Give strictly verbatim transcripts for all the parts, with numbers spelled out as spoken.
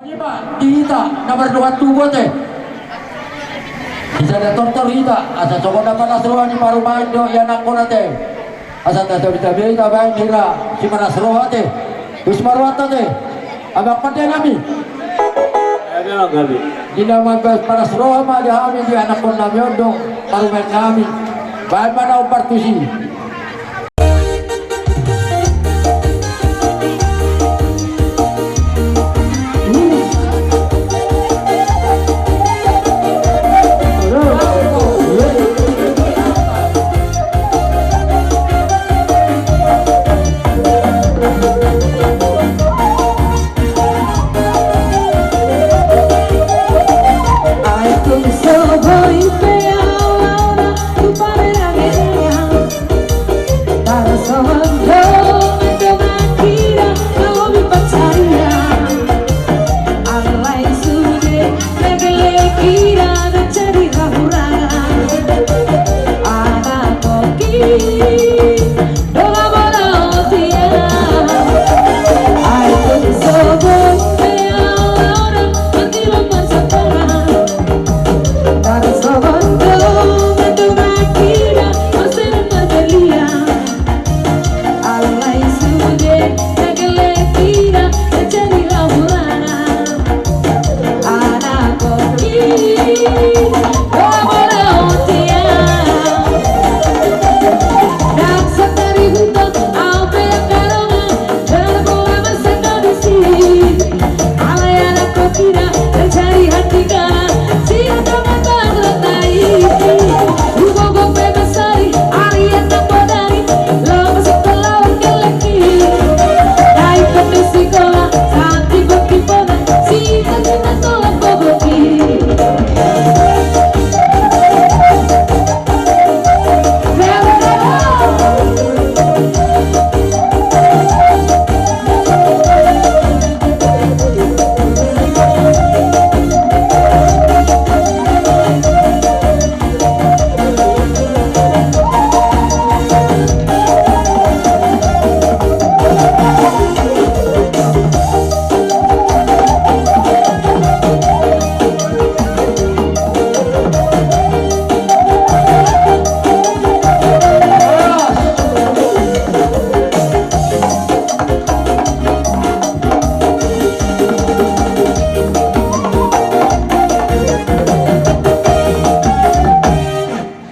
Ima di hita na mardongan tubu ate. Di sada tortor hita asa songon na palas roha ni parumaen dohot ianakhon ate. Asa tatabetabe hita baen hira sipalas roha ate. Tusi ma rohanta ate. Amang pande nami. Di na mambaen palas roha ma di hami di anakhon nami on dohot parumaen nami. Baen ma na hombar tusi.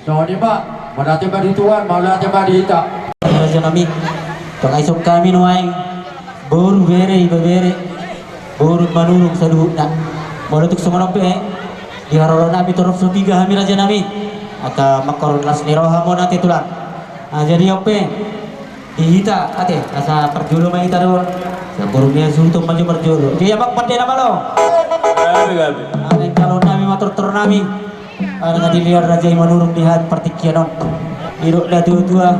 Songon i ma, mauliate ma di Tuhan, mauliate ma di hita. Raja nami, tung dison hami nuaeng, boru, bere, ibebere, boru Manurung saluhutna. Molo tung songon on pe, di haroro nami torop so piga hami raja nami. Angka mangkorhon las ni roha ma on ate tulang. Ah, jadi on pe, di hita ate, asa parjolo ma hita dohot. Saburung ni hasuhuton ma jo parjolo. Jadi amang pande na malo. Gabe, gabe. Amang calon nami ma tortor nami. Arga dilehon raja i Manurung di hami partingkian on. Didok na tua-tua,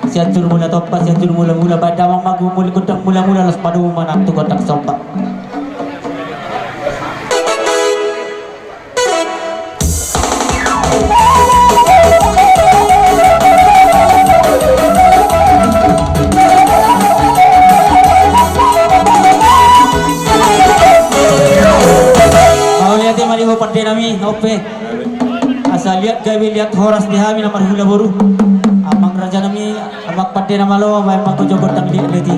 Sianjur Mula Tompa, Sianjur Mula-mula, baen damang ma gondang mula-mula, laos padomu ma nang tu gondang somba. Mauliate ma di ho pande nami, on pe. Asa liat gabe liat horas di hami na marhula boru. Amang raja nami, amang pande na malo, baen ma jo gondang liat-liat i.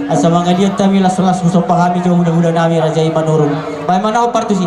Asa mangaliat hami las-las husomba hami jo hula-hula nami raja i Manurung. Baen ma na hombar tusi.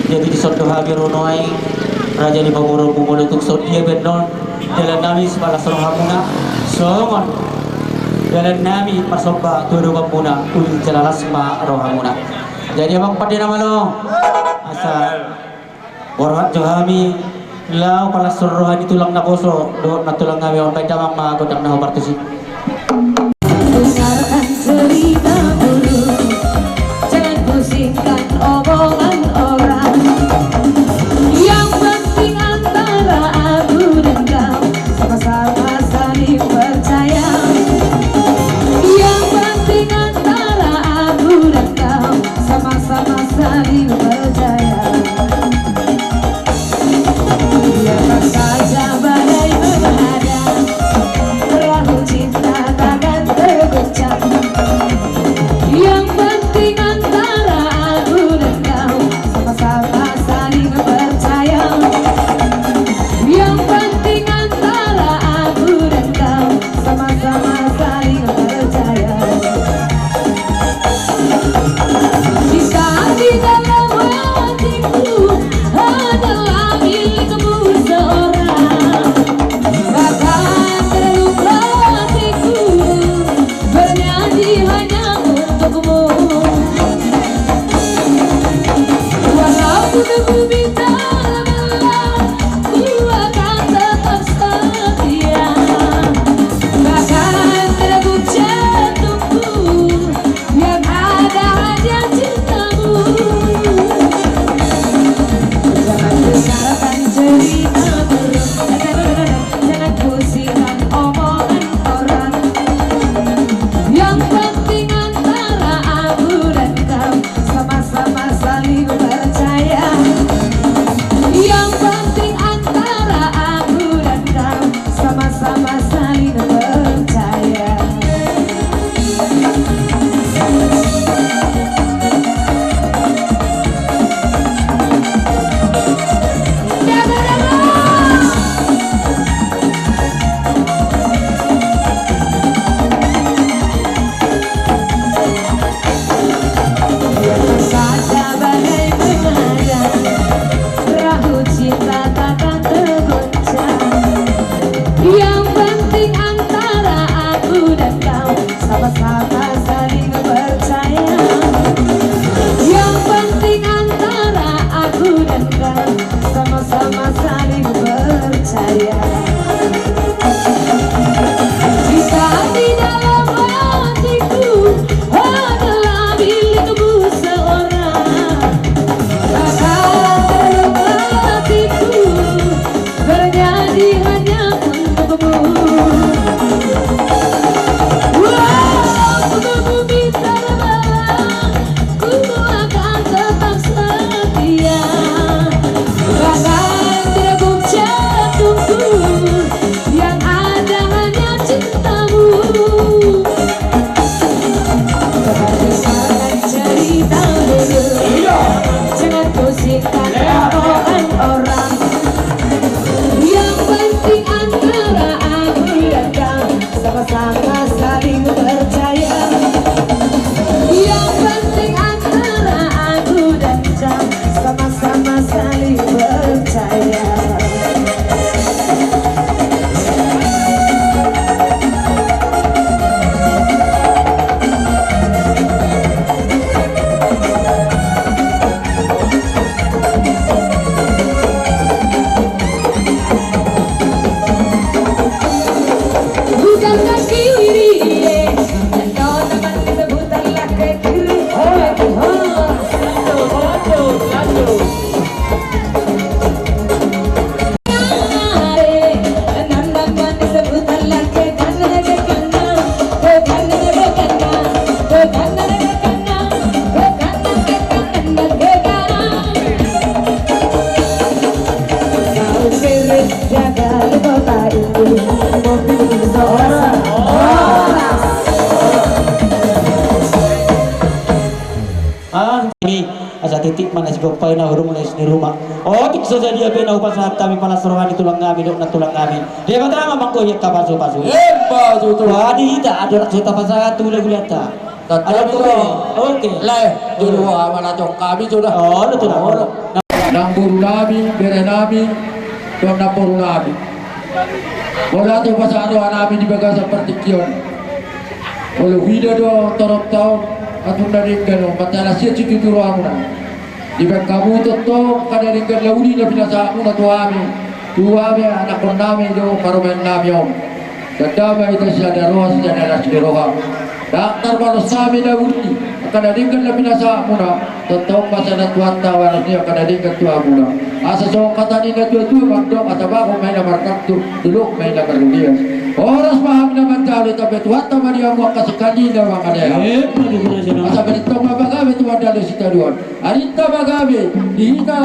Jadi dison do hami ro nuaeng, raja ni pamoruonmu, molo tung songon dia pe annon dalan nami sipalas rohamuna, songon dalan nami marsomba tu adopanmuna, uli jala las ma rohamuna. Jadi amang pande na malo, asa borhat jo hami laho palashon roha ni tulang naposo dohot nantulang nami on. Baen damang ma gondang na hombar tusi. Dengarkan cerita burung, jangan pusingkan omongan orang. Yang penting antara aku dan kau sama-sama saling percaya. Yang penting antara aku dan kau sama-sama saling percaya. Biarkan saja badai menghadang, perahu cinta takkan tergoncang. Yang penting antara aku dan kau sama-sama saling percaya. Yang penting antara aku dan kau sama-sama saling percaya. Cinta di dalam hatiku adalah milikmu seorang. Bahkan terluka hatiku bernyanyi hanya untukmu. Walaupun bumi terbelah, ku akan tetap setia. Bahkan degup jantungku yang ada hanya cintamu. Jangan dengarkan cerita burung, jangan pusingkan omongan orang. Yang penting antara aku dan kau sama-sama saling percaya. Yang penting antara aku dan kau sama-sama saling percaya. Saja badai menghadang, perahu cinta takkan tergoncang. Yang penting antara aku dan kau sama-sama saling percaya. Yang penting antara aku dan kau sama-sama saling percaya. Cinta di dalam hatiku adalah milikmu seorang. Bahkan terluka hatiku bernyanyi hanya untukmu. Walau bumi terbelah, ku akan tetap setia. Bahkan degup jantungku yang ada hanya cintamu. Jangan dengarkan cerita burung. Iya. Jangan pusingkan omongan orang. Yang penting antara aku dan kau sama-sama saling percaya. Yang penting antara aku dan kau sama-sama saling percaya. Bukan kaki kiri, kau teman sebutan laki kiri. Oh, oh. Ah, ni, asa titik ma na sigompa i na hurung les ni ruma. Otik so sadia pe na hupasahat hami palas roha ni tulang nami dohot nantulang nami. Debata ma manggohi angka pasupasu. Emma tutu. Wah, di hita, adong so tapasahat tu hulahulanta. Adong tu. Oke. Lae, jolo, amanat jo hami sudah. Oh, tulang. Boru nami, bere nami, dohot namboru nami. Molo ate hupasahat roha nami di bagasan partingkian, molo huida do torop taon, atur na denggan on, martala sian situtu rohamuna. Dibaen hamu tongtong angka na denggan na uli na pinasahatmuna tu hami, tu hami anakkon nami dohot parumaen nami on. Tanda ma hita sada roha, sada las ni roha. Ndang tarbalos hami na uli angka na denggan na pinasahatmuna, tongtong ma sada Tuhanta balos ni angka na denggan tu hamuna. Asa songon hata ni na tuatua mandok, asa bagot ma i na martantu, dolok ma i na marlias. Horas ma hami na manjalo, ditambai Tuhanta ma di hamu angka sekali na mangalehon. Asa bertemu ma gabe tu mandalo sitadoan. Arinta ma gabe di hita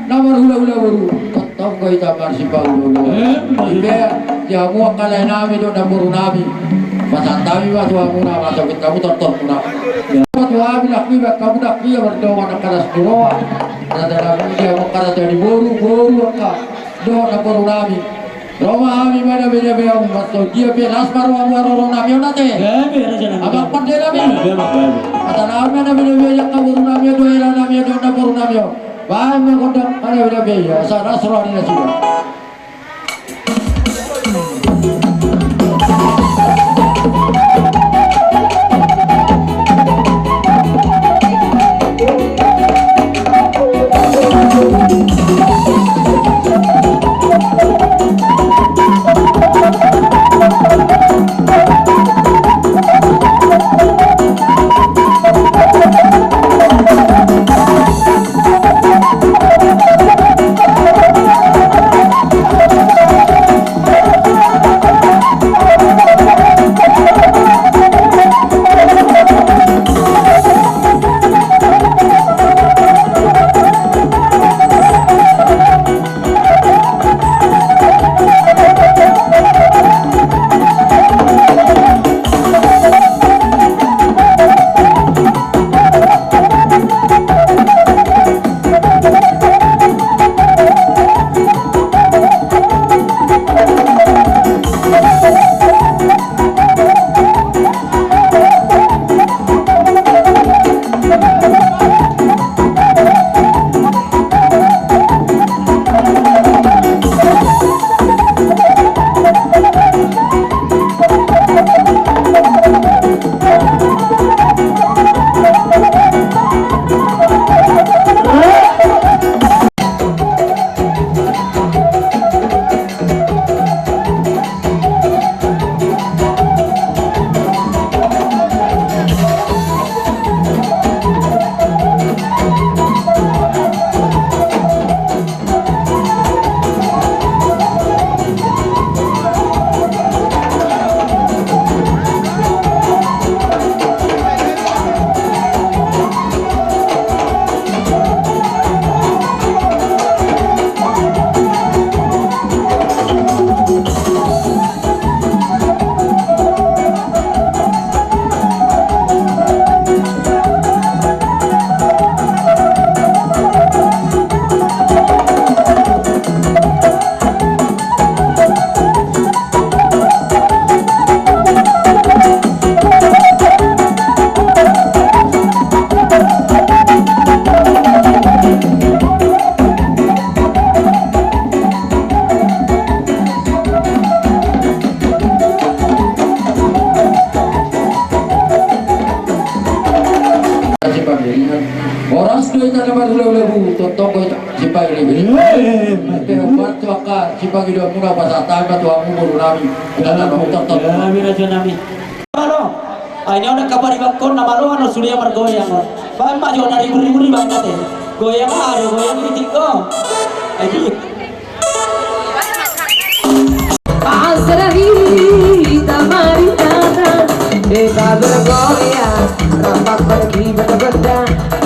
na marhulahula boru, tongtong do hita marsipaulahula. Emma tutu. Ipe di hamu angka lae nami dohot namboru nami, pasahat hami ma tu hamuna, asa huet hamu tortormuna. Ia. Tu hami nangkin, baen hamu nangkin ia mardongan angka las ni roha. Rata nami di hamu angka rata ni boru, boru angka dohot namboru nami. Ro ma hami mandabe-dabe hamu, martondia pe las ma rohamu haroro nami on ate. Gabe, raja nami. Abang pande nami. Gabe, abang, gabe. Asa nami mandabe-dabe ia angka boru nami on dohot hela nami on dohot namboru nami on. Baen ma gondang mandabe-dabe ia, asa las roha ni nasida. Sipangiringan. Horas do hita na marhulahula boru, tongtong do hita sipangiringan. Pe horas tu angka sipangiringan muna, pasahat hami ma tu hamu boru nami. Tongtong, tongtong. Malo. Ai ni on angka paribanghon na malo, anu sude margoyang on. Baen ma jo na ribur-ribur i baen ate. Goyang aha do, goyang itik do. Ai di. Asa hita marindangdang, eba bergoyang, rap pergi bergoda,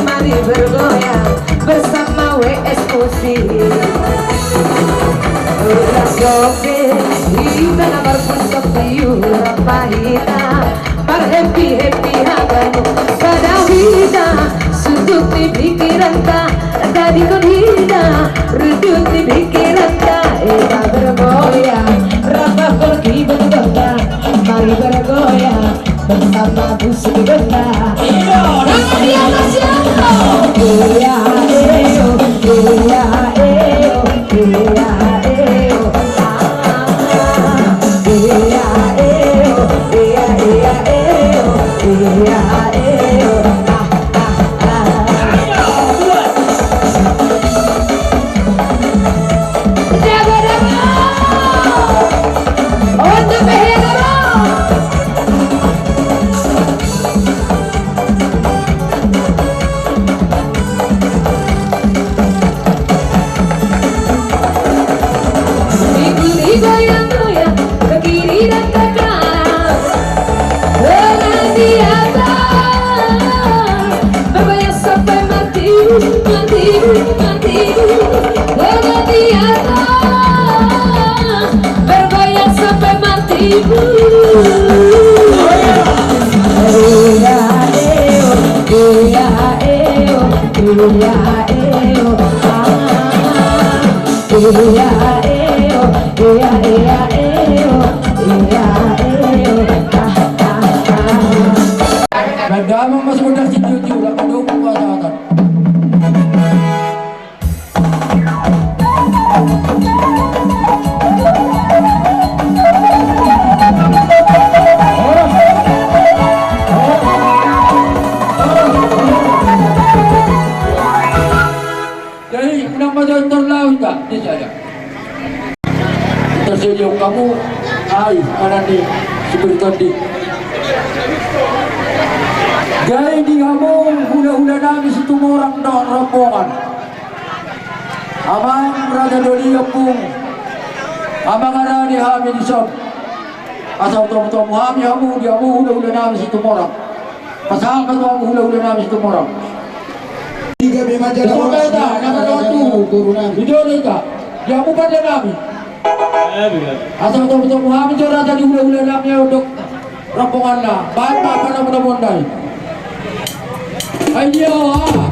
mari bergoyang bersama W S Musik. Ulas dope hita na marpusok tiur rap hita. Marhappy-happy haganup sada hita, sundut ni pikiranta, jadikan hita rundut ni pikiranta. Eba bergoyang, rap pergi bergoyang, mari bergoyang bersama musik benda. Tangan di atas, ya. Goyang, eh, oh, goyang, Damang ma songon dang sitio-tio, dang adong pasahaton. Jadi, unang majontor laut, tak? Dia saja. Tersedia kamu, ai, anak ni, seperti tadi. Jadi, di hamu, hula-hula nami Situmorang dohot rombongan. Amang Raja Doli Ompung, amang arani hami dison. Asa hutomu-tomu hami hamu, di hamu hula-hula nami Situmorang. Pasahat ma tu hamu hula-hula nami Situmorang. Tiga bima jala. Itu horas, beta, nama doang tu. Guru nami. Itu beta. Di hamu pande nami. Asa hutomu-tomu hami jo raja ni hula-hula nami, ayo dok. Rombonganna, baen ma panamuna mondai. Ai dia, ah.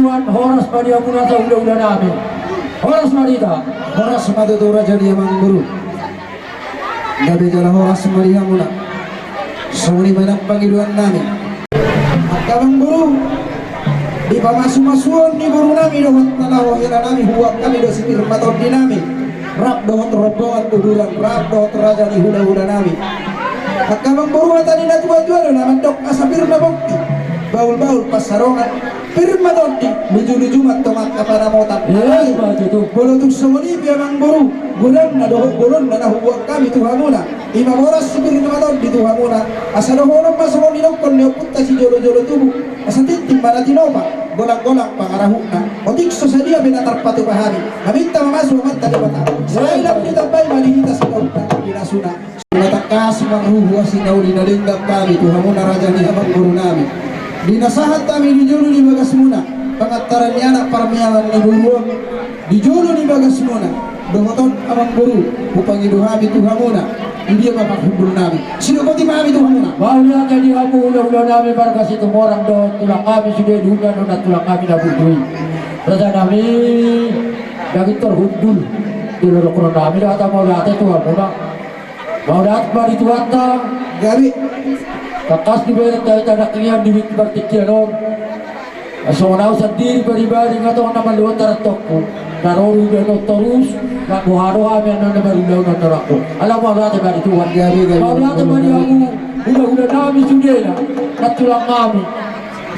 Tuan, horas ma di hamuna asa hulahula nami. Horas ma di hita. Horas ma tutu raja ni amangboru. Gabe jala horas ma di hamuna. Songon i ma nang pangidoan nami. Angka amangboru, di pamasumasuon ni boru nami dohot na laho hela nami, huboan hami do sipir ma tondi nami. Rap dohot rombongan uduran, rap dohot raja ni hulahula nami. Angka amangboru, hata ni natuatua do na mandok, asa pir ma pongki, bahulbahul pansalongan, pir ma tondi, lujuluju ma antong angka panamotan. Molo tung songon i pe amangboru, godangna dohot bolonna na huboan hami tu hamuna, i ma boras sipir ma tondi tu hamuna, asa dohonon ma songon nidok ni ompunta sijolojolo tubu, asa tintin ma na tinopa, golanggolang pangarahutna. Otik so sadia pe na tarpatupa hami, maminta mamasu Amanta Debata. Sai lam ditambai ma di hita sinautna pinasuna. Mula tangkas marruhu asi na uli na denggan hami tu hamuna raja ni amangboru nami. Di na sahat hami di jolo ni bagasmuna, pangantaran ni anak, parmeaman ni boru on, di jolo ni bagasmuna, dohot on amangboru, hupangido hami tu hamuna. Di dia ma parhundul nami? Sidok boti ma hami tu hamuna. Mauliate di hamu hulahula nami marga Situmorang dohot tulang hami sude di Ungaran dohot tulang hami na burju i. Raja nami, daging tarhundul. Di lorok nami do hata mauliate tu hamuna. Mauliate ma di Tuhanta. Gabe. Tangkas dibereng hita nangkiningan di partingkian on. Songon au sandiri paribadi, nga tong na malua tarantokku. Na ro do hubaen on torus, na boha do hami annon na marulaon on na rangku. Ala mauliate ma di Tuhan. Gabe, gabe. Mauliate ma di hamu hulahula nami sudena, na tulang nami.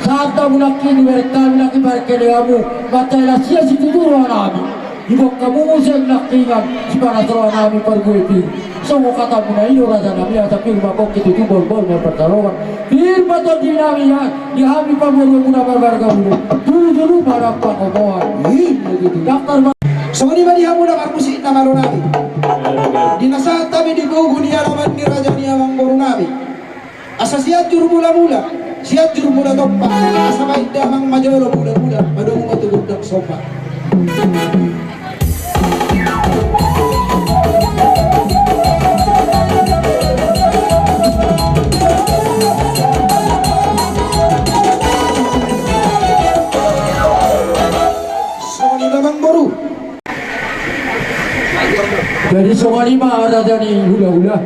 Sahat hamu nangkin, dibereng hami nangkin parengkel ni hamu, mata ela sia situtu roha nami. Diboan hamu muse nangkiningan sipanas roha nami parbue pir. Songon hatamuna i do raja nami, asa pir ma pongki tutu, bahulbahul ma pansalongan. Pir ma tondi nami, ya, di hami pamoruonmuna marga Bulu. Jolojolo ma nang pangomoan. Ih, begitu. Daktar ma. Songon i ma di hamuna parmusik na malo nami. Di na sahat hami di pogu ni alaman ni raja ni amangboru nami. Asa Sianjur Mulamula, Sianjur Mulatompa, asa baen damang ma jolo mulamula, padomu ma tu gondang somba. Songon i ma amangboru. Jadi songon i ma raja ni hulahula.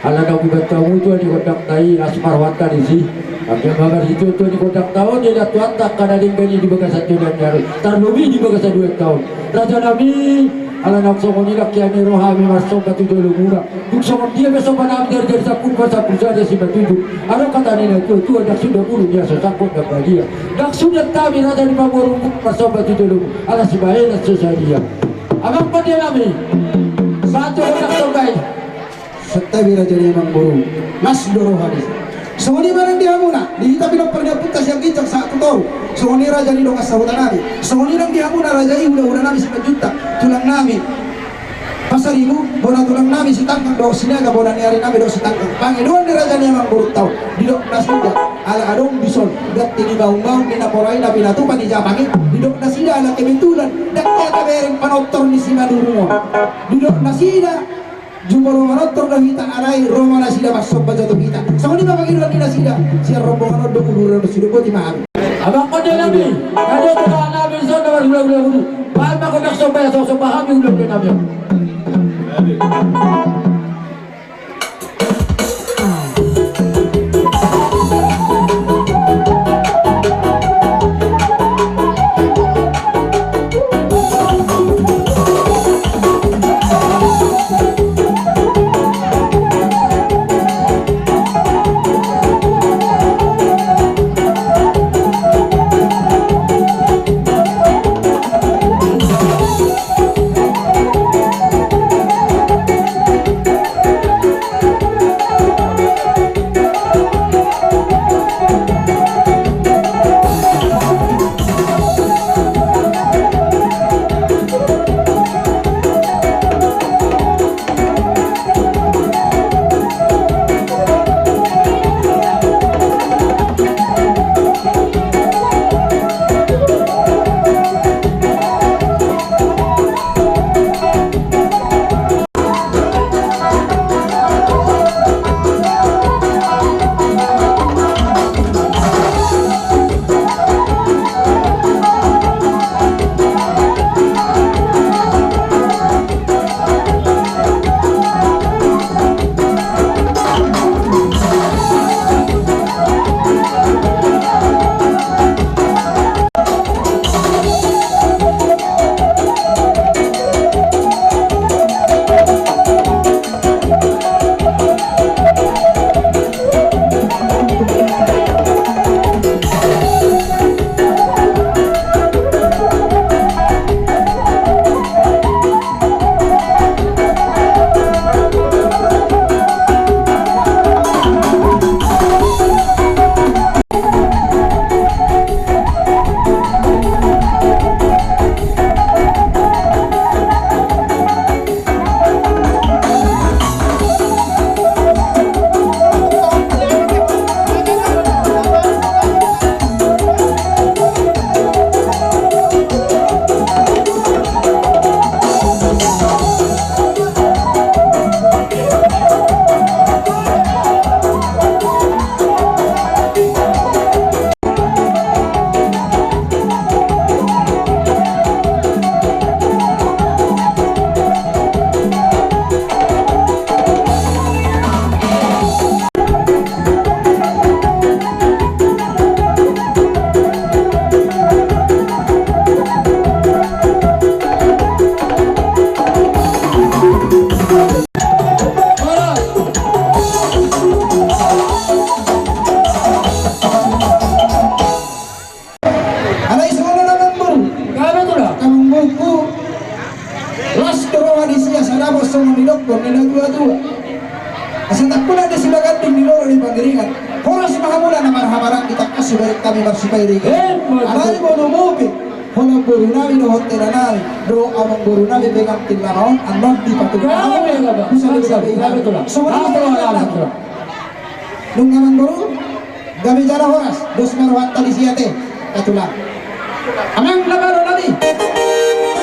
Ala naung dibaen hamu tua ni gondangta i, las ma rohanta disi. Anggiat ma marhite tua ni gondangta on diida Tuhanta angka na denggan i di bagasan joloan ni ari on, tarlobi di bagasan uatta on. Raja nami, ala naung songon i nangkin i ro hami marsomba tu jolomuna. Tung songon dia pe somba nami, jari-jari sampulu, pasampulu sada, simanjujung. Adong hata ni natuatua, ndang suda bulung ni aso sangkot ndang badia. Ndang suda hami raja ni pamoruonmu marsomba tu jolomu ala sibahenon so sadia. Amang pande nami, baen jo gondang somba i. Santabi raja ni amangboru, las do roha disi. Songon i ma nang di hamuna, di hita pinompar ni ompunta sian ginjang sahat tu toru. Songon i raja ni dongan sahuta nami. Songon i nang di hamuna raja i hulahula nami Simanjuntak, tulang nami. Pasaribu, bona tulang nami Sitanggang dohot Sinaga, bona ni ari nami dohot Sitanggang. Pangidoan ni raja ni amangborunta on, didok nasida, ala adong dison ganti ni baunbaun ni napora i na pinatupa ni Japang i, didok nasida ala kebetulan ndang hea tabereng panortor ni Simanurung on. Didok nasida, jumolo manortor do hita, alai ro ma nasida marsomba jo tu hita. Songon i ma pangidoan ni nasida, sian rombongan on do uduran on, sidok boti ma hami. Amang pande nami, na dison do hami marhulahula, baen ma gondang somba i, asa somba hami hulahula nami. Alai songon on amangboru. Gabe tulang. Amangboruku. Las do roha ni sia, sai dapot songon nidokkon ni natuatua. Asa tangkulan ni Sibaganding, di lolo ni Pangiringan. Horas ma hamuna na marhahamaranggi, tangkas hubereng hami marsipairingan. Emma tutu. Alai molo muse holan boru nami dohot hela nami dohot amangboru nami, pengantin lama on, annon dipatupa. Gabe, gabe. Bisa, bisa, gabe, gabe, tulang. Songon i. Gabe, tulang. Nunga amangboru, gabe jala horas, dos ma rohanta di sia ate, tulang. Amang na malo nami,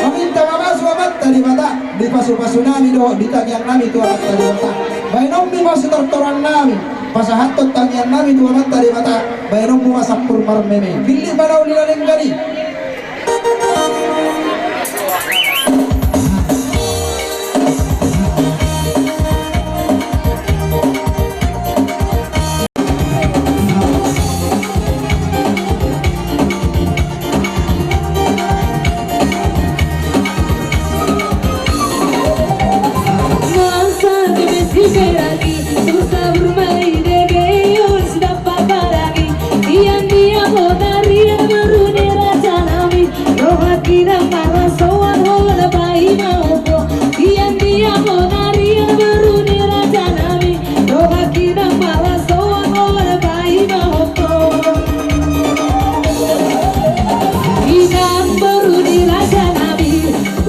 maminta ma pasu Amanta Debata, di pasupasu nami dohot di tangiang nami tu Amanta Debata. Baenonmu ma sitortoran nami, pasahathon tangiang nami tu Amanta Debata, baenonmu ma sampur marmeme. Pillit ma na uli na denggan i. Paparangi, ian dia bonari boru ni raja nami, rohaki na marhasoan holan paima hombo. Ian dia bonari boru ni raja nami, rohaki na marhasoan holan paima hombo. Inang boru ni raja nami,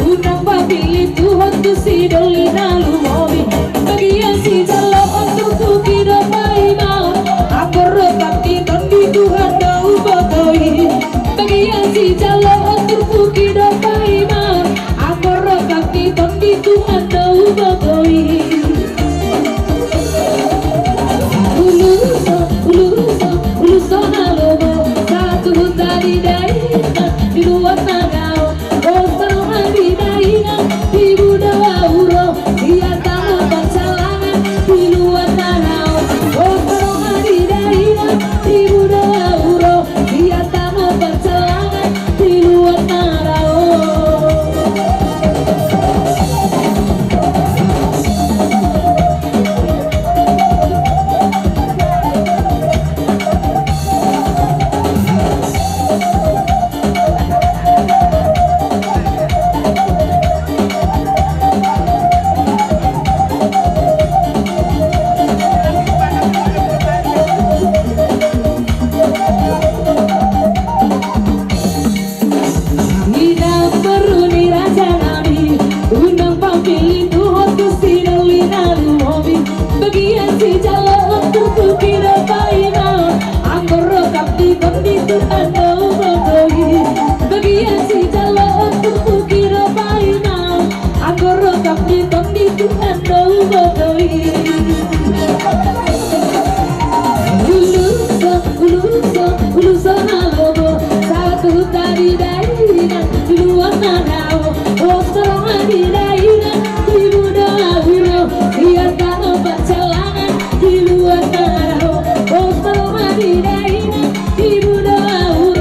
unang papillit Tuhan tu si doli na lumobi. Bagian sijaloon turpuk i do paimaon, anggo rap ni tondi Tuhan do hubotoi. Bagian sijaloon turpuk i do paimaon, anggo rap ni tondi Tuhan do hubotoi. Ulos on, ulos on, ulos on na lomo, sahat tu huta di dainang, di luat na dao. Pos roha di dainang, di buda auro, di atamo pansalangan, di luat na dao. Pos roha di dainang, di buda auro, di atamo pansalangan, di luat na dao. Inang boru ni raja nami, unang papillit Tuhan tu si doli na lumobi. Bagian sijaloon turpuk i do paimaon, anggo rap ni tondi Tuhan do hubotoi. Bagian sijaloon turpuk i do paimaon, anggo rap ni tondi Tuhan do hubotoi. Ulos on, ulos on, ulos on na lomo, sahat tu huta di dainang, di luat na dao. Pos roha di dainang, di buda auro, di atamo pansalangan, di luat na dao. Pos roha di dainang, di buda auro,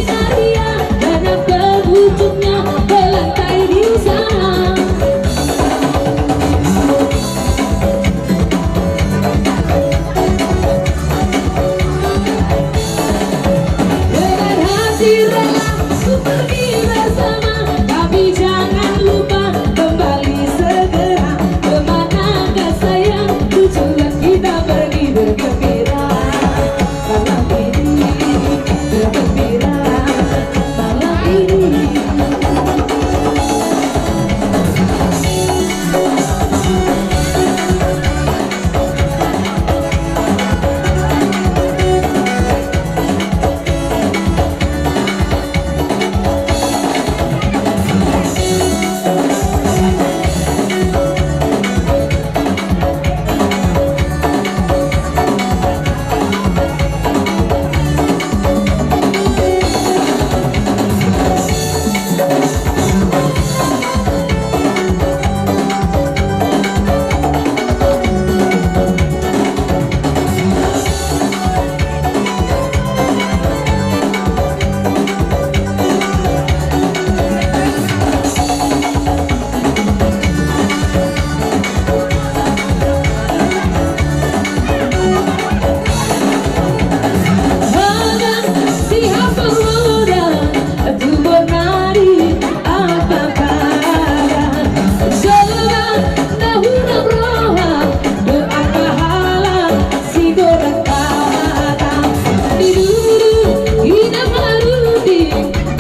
Karya dan pengunjungnya berlantai di sana. Dengan hati rela ku pergi bersama, tapi jangan lupa kembali segera. Kemanakah sayang, tujuan kita pergi bergembira. Malam ini bergembira, malam ini. Di duru inang marudi,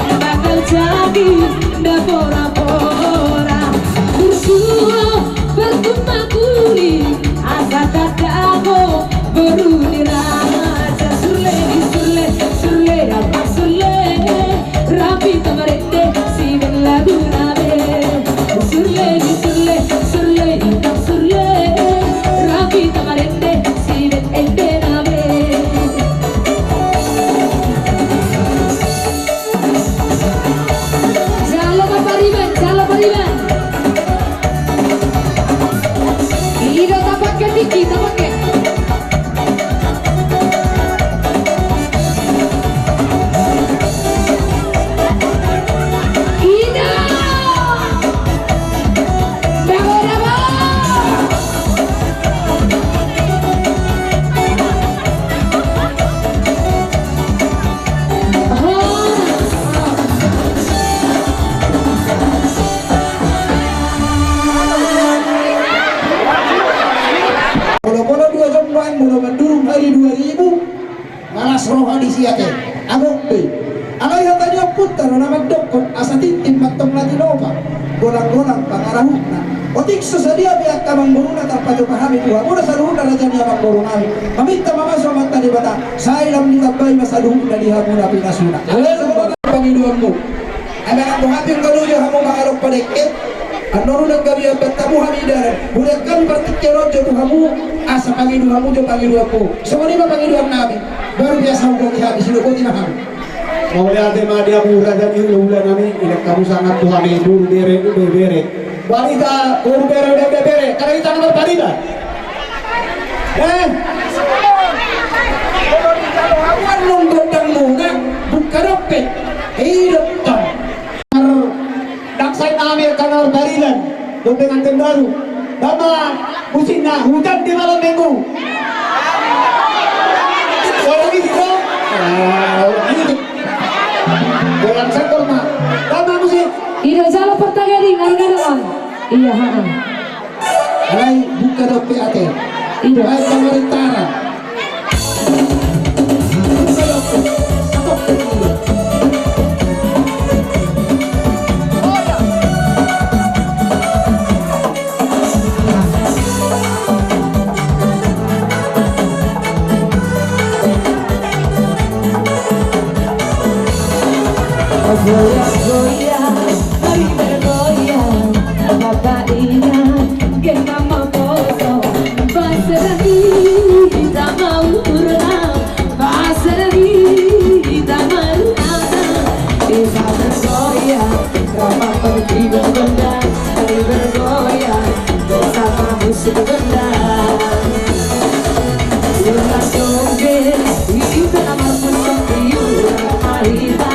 bakal jadi nda pora-pora. Bursuo berkumpul kuli, asa tadao boru ni raja. Surle, surle, surle, apa surle? Rapi tamarende sian lagu nami. Surle, surle, surle, inang surle. Rapi tamarende sian ende nami. Jalo ma pariban, jalo pariban. Ido tapake tingki, tapake. Molo, molo dua jom nuaeng, molo mandurung ari dua ribu, malas roha disi ate. Adong pe. Alai hata ni ompunta do na mandokkon, asa tintin ma antong na tinopa, golang-golang pangarahutna. Otik so sadia be angka amangboruna, tarpajou ma hami tu hamuna saluhutna raja ni amangboru nami. Maminta ma hamu tu Amanta Debata, sai lam ditambai ma saluhutna di hamuna pinasuna. Amin. Pangidoanmu. Ai manang boha pe anggo loja hamu mangalompa dengke, annon unang gabe amban tamu hami dalan. Bulian hami partingkian on jo tu hamu, asa pangido hamu jo pangidoanmu. Songon i ma pangidoan nami. Baru biasa huboto hami, sidok boti ma hami. Mauliate ma di hamu raja ni hulahula nami, ilang hamu sangap tu hami boru, bere, ibebere. Barita boru, bere, ibebere, karena hita na marpariban. Eh? Molo dijalo hamu annon gondangmuna, buka dope. Ido tong. Ndang sai nami angka na marpariban dohot pengantin baru. Damang musikna, Hujan di Malam Minggu. Goyang isi do. Ah, goyang isi. Goyang senggol ma. Damang musik. Ido jalo partagading, arga damang. Iya, ha. Alai buka dope ate. Ido. Baen pamarentaran. Goyang, goyang, mari bergoyang. Bapak inang, genggam maposo. Pasrah di hita ma umurna, pasrah di hita ma runana. Hita bergoyang, rap pergi bergondang. Mari bergoyang bersama musik gendang. Hita joget, hita marmusik, hita marita.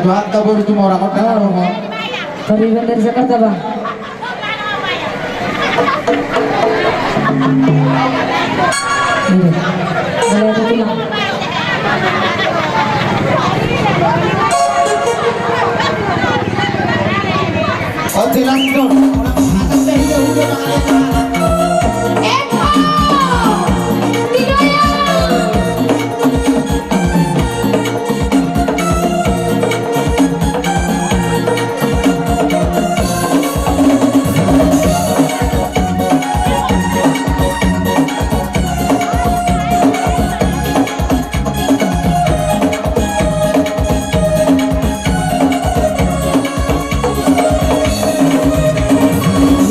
Tuhan kabur tu mora kota. Oh. Kami dari Jakarta, Bang. Iya. Boleh, Bang. Oh, jelas dong.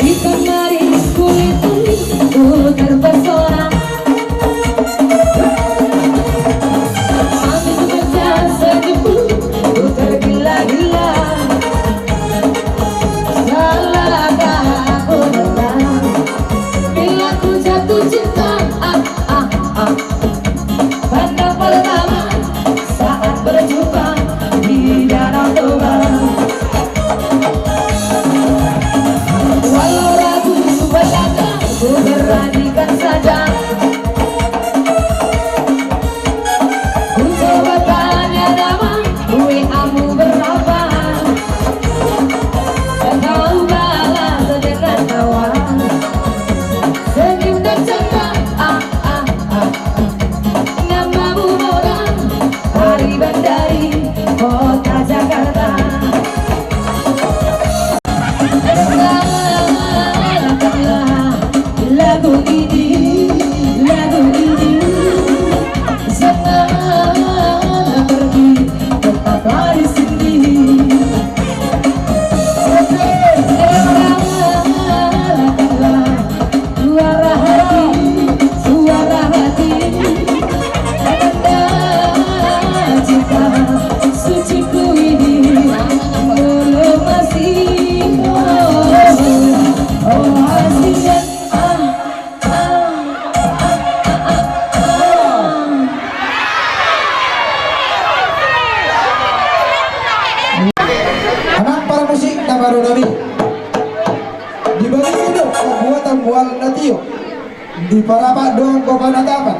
Hitam manis kulitmu, ku terpesona. Manis wajah senyummu, ku tergila-gila. Salahkah aku menang bila ku jatuh cinta? Ah, ah, ah. Pandang pertama saat berjumpa di Danau Toba. Walau ragu belakang, ku beranikan saja. Ku coba tanya nama, W A-mu berapa? Kau balas dengan tawa. Senyum dan canda, ah, ah, ah. Namamu Mona, Ari Bandari, kota Jakarta. Lagu ini, lagu ini, jangan pergi, tetaplah di sini. Suara hati, suara hati, tanda cinta suciku ini, belum masih, oh, oh, aslinya, ah, ah, ah, ah, ah. Anak parmusik na baru nami. Di balik itu pembuatan mual natio. Di parapat dohot gopa na tapat.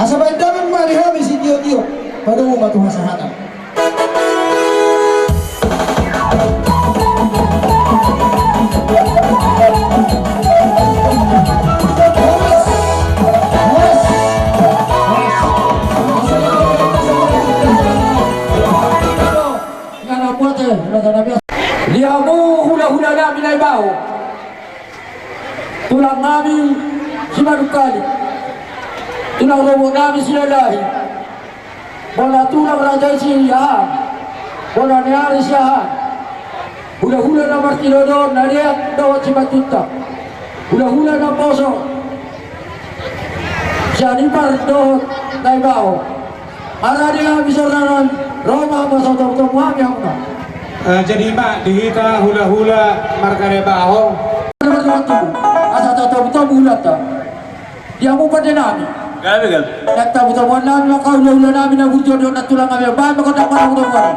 Asa baen damang ma di hami sitio-tio. Padomu ma tu hasahatan. Di hamu hulahula nami na i baho. Tulang nami Simanungkalit, tulang rorobot nami Silalahi, bona tulang raja i Siahaan, bona ni ari Siahaan, hulahula na martinodohon na deak dohot Simanjuntak, hulahula na poso Sianipar dohot Naibaho. Ala dia bisa ranan, ro ma pasautop-utop hami hamuna. Eh, jadi ma di hita hulahula marga Naibaho. Asa tatomu-tomu hulanta. Di hamu pande nami. Gabe, gabe. Na tatomu-tomuan nami mangkaulahula nami na burju dohot na tulang nami. Baen ma gondang panamu-tamuan.